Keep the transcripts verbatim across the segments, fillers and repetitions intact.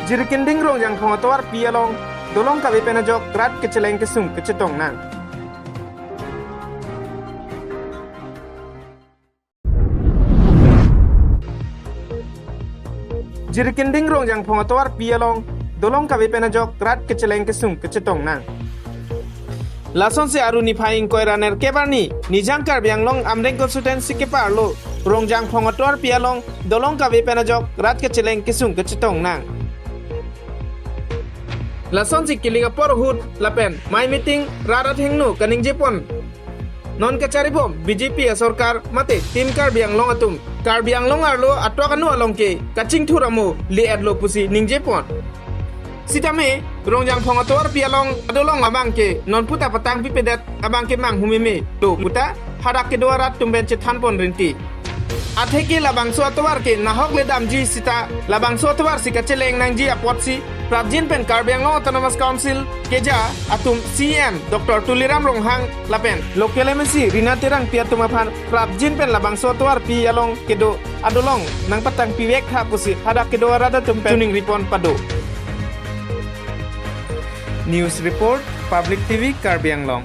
Jirikinding Rongjangphong atovarpi along dolong kave pen ajok rat kecheleng kesung kechetong nang. Jirikinding Rongjangphong atovarpi along dolong kave pen ajok rat kecheleng kesung kechetong nang. Lasonsi Aru niphai ingkoi ra nerkep arni Nijang Karbi Anglong Amreng constituency keparlo Rongjangphong atovarpi along dolong kave pen ajok rat kecheleng kesung kechetong nang. Lasonsi kilik apor ahut lapen mei meeting rat athengno kaningjepon, non kacharibom B J P asorkar mate Team Karbi Anglong atum Karbi Anglong arlo atwak anu along ke kachingthur amo le-etlo pusi ningjepon. Sitame Rongjangphong atovarpi along adolong abang ke non puta patangpipedet abang ke manghumeme do puta hadak kedo arat atum pen chethanpon rinti. Atheke labangso atovar ke nahok le damji sita labangso atovar si kacheleng nangji apotsi prapjin pen Karbi Anglong Autonomous Council keja atum C E M Doctor Tuliram Ronghang lapen local M A C Rina Terangpi atum aphan prapjin pen labangso atovarpi along kedo adolong nangpatangpivek tha pusi hadak kedo arat atum pen chiningripon pado. News report, Public T V Karbi Anglong.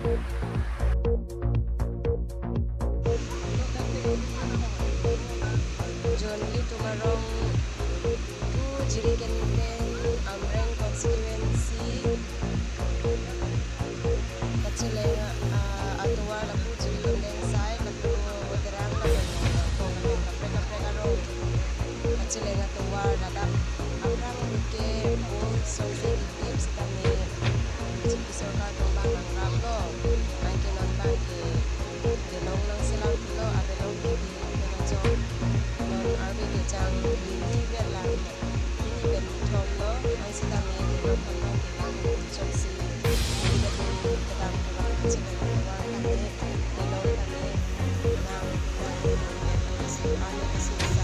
John Lee Tumarong, ku Jirikinding Amreng constituency. Kacheleng, ah, atovar lapu Jirikinding side lapu Motirang lapen Rongjangphong lapen kaprek kaprek arong. Kacheleng atovar ladak aphrang ke bol songse kidip sitame B J P sorkar atum bang nangraplo. Anke non bang ke delong nangselam pulo, adelong ke di pen ajok non arve kejang hini pen lang, hini pen thomlo, ang sitame delong aphan bang ke lang chok si hini pen kedam kedam kacheleng atovar kate delong kate lang lang pen si arve kesi sa.